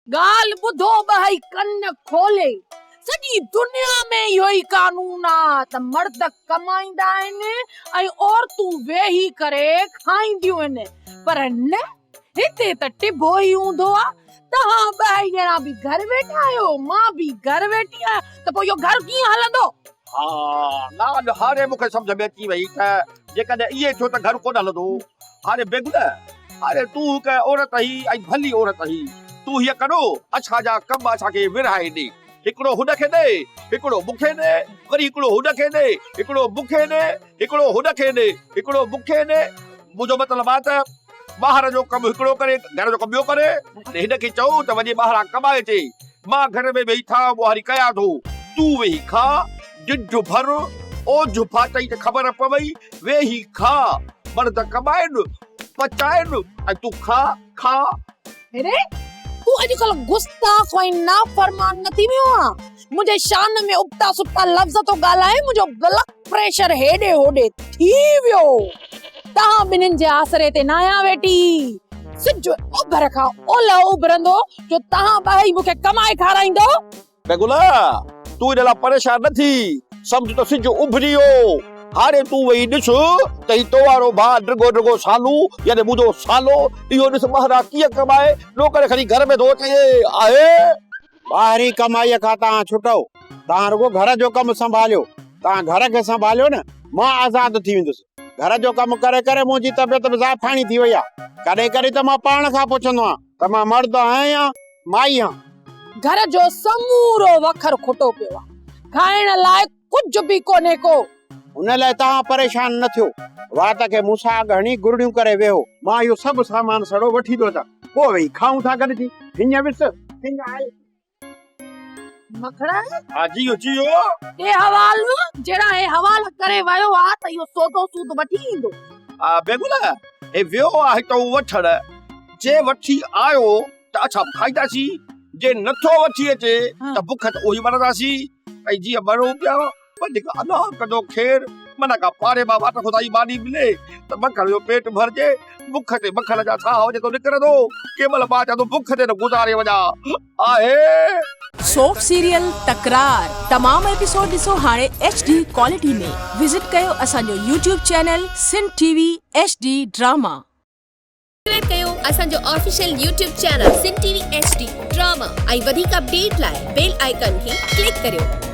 ڳالهه ٻڌو ٻهئي ڪن کولي. سڄي دنيا ۾ اهو ئي قانون آ ته مرد ڪمائيندا آهن ۽ عورتون ويهي ڪري کائينديون آهن پر نه هتي ته ٽڀو ئي هوندو آ. توهان ٻهئي ڄڻا به گهر ويٺا آهيو مان به گهر ويٺي آهيان ته پوء اهو گهر ڪيئن هلندو؟ ها ڳالهه هاڻي مون کي سمجهه ۾ اچي وئي ته جيڪڏهن ائين ٿيو ته گهر ڪونه هلندو. هاڻي بيگل، هاڻي تون هڪ عورت آهين ۽ ڀلي عورت آهين. تون هيئن ڪرو، اسان جا ڪم اسان کي ورهائي ڏي. هڪڙو هن کي ڏي، هڪڙو مون کي ڏي، وري هڪڙو هن کي ڏي، هڪڙو مون کي ڏي، هڪڙو هن کي ڏي، هڪڙو مون کي ڏي. منهنجو مطلب آهي ته ٻاهر جو ڪم هڪڙو ڪري، گهر جو ڪم ٻيو ڪري. هاڻي هن کي چئو ته وڃي ٻاهران ڪمائي اچي. مان گهر ۾ ويهي ٿانء ٻوهاري ڪيان ٿو. تون ويهي کاء، ڊڍ ڀر، اوجهه ڦاٽئي ته خبر پوئي، ويهي کاء. مرد ڪمائن، پچائن ۽ تون کاء، کاء. هيڏي، تون اڄڪلهه گستاخ ۽ نافرمان نه ٿي ويو آن؟ منهنجي شان ۾ ابتا سبتا لفظ ٿو ڳالهائين، منهنجو بلڊ پريشر هيڏي هوڏي ٿي ويو. توهان ٻنهين جي آسري تي ناهيان ويٺي. سج اوڀر کان اولهه اڀرندو جو توهان ٻئي مون کي ڪمائي کارائيندؤ. بيگلا، تون ان لاء پريشان نه ٿي، سمجهه ته سج اڀري ويو. هاڻي تون ويهي ڏس ته هي تو وارو ڀاء ڊگهو ڊگهو سالو يعني منهنجو سالو، اهو ڏس ٻاهران ڪيئن ڪمائي ڏوڪڙ کڻي گهر ۾ ٿو اچي. آهي. ٻاهرين ڪمائيء کان توهان ڇٽؤ، توهان رڳو گهر جو ڪم سنڀاليو. توهان گهر کي سنڀاليو نه، مان آزاد ٿي ويندس. گهر جو ڪم ڪري ڪري منهنجي طبيعت به زائفاڻي ٿي وئي آهي. ڪڏهن ڪڏهن ته مان پاڻ کان پڇندو آهيان ته مان مرد آهيان يا مائي آهيان. گهر جو سمورو وکر کٽو پيو آهي. کائڻ لاء ڪجهه به ڪونهي ڪو. ان لاء توهان پريشان نه ٿيو. وات کي مون سان اڳ هڻي گرڙيون ڪري ويهو. مان اهو سڀ سامان سڙو وٺي ٿو اچان. پوء ويهي کائون ٿا گڏجي. هينئن وس، هينئن آئي. مکڻ! ها جيئو جيئو. ڏي حوال، جهڙا هي حوال ڪري ويو آ ته اهو سودو سود وٺي ايندو. ها بيگل، هي ويو آ هتئون وٺڻ، جي وٺي آيو ته اسان به کائينداسين، جي نٿو وٺي اچي ته بک ته اهو ئي مرنداسين ۽ جيئن مرون پيا. وڌيڪ الله ڪندو خير، من ڪا پاڙي مان واٽ خدائي ماني ملي ته مکڻ جو پيٽ ڀرجي، بک تي مکڻ جا ساهه وڃي ٿو نڪرندو، ڪنهن مهل مان چوان ٿو بک تي نه گذاري وڃان، آهي. سوپ سيريل تڪرار تمام ايپيسوڊ ڏسو هاڻي ايڇ ڊي ڪوالٽي ۾ وزٽ ڪيو اسان جو YouTube channel Sindh T V H D drama. Subscribe ڪيو اسان جو official YouTube channel Sindh T V H D drama ۽ وڌيڪ اپڊيٽ لاء بيل آئيڪان کي ڪلڪ ڪريو.